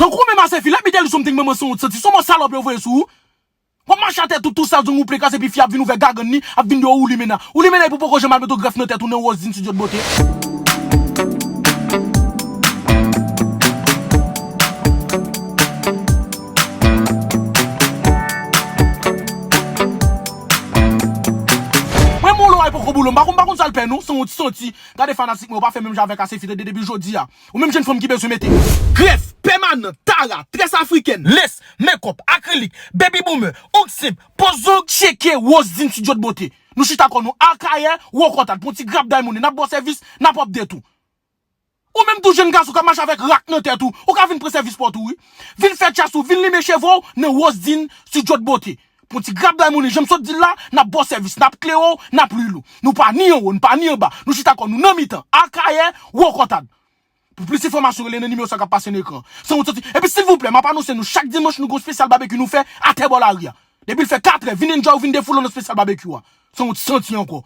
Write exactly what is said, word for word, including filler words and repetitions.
Tankou menm Asefi, let me tell you something, manman sanwont santi. Se yon mò salòp yo voye sou ou. W ap mache atè tout, tout sal, zong ou plen kase, epi fi ap vin ouvè gagann li, ap vin di w ou limena. Ou limena epi w poko janm al met yon grèf nan tèt ou nan Roseline Studio de Beauté. Mwen, mon lo a poko boule, m pa konn, m pa konn sa l pè non, sanwont santi. Gade fanatik mwen, yo pa fè menm jan avèk Asefi, tande, depi jodi a. Ou menm jèn fanm ki bezwen mete grèf pèmanan, tara, très africaine, lès, makeup, akrilik, baby boomer, ong senp, poz ong, tcheke Roseline Studio de Beauté. Nou chita kò nou Akayè, Wòkòtad, pou yon ti grap day money, n ap ba w sèvis, n ap update ou. Ou menm tou jèn gason k ap mache avèk rak nan tèt ou, ou ka vin pran sèvis pa w tou wi. Vin fè tchas ou, vin limen cheve w nan Roseline Studio de Beauté. Pou yon ti grap day money, jan m sot di l la, n ap ba w sèvis, n ap klere w, n ap lwil ou. Nou pa ni anwo, nou pa ni anba, nou chita kò nou nan mitan, Akayè, Wòkòtad. Pou plis enfòmasyon, rele nan nimewo sa k ap pase nan ekran. Sanwont santi. Epi silvouplè, m ap anonse nou, chak dimanch nou gen yon spesyal babekyou nou fè atè bò lari a. Depi l fè katrè, vin enjoy, vin defoule w nan spesyal babekyou a. Sanwont santi ankò.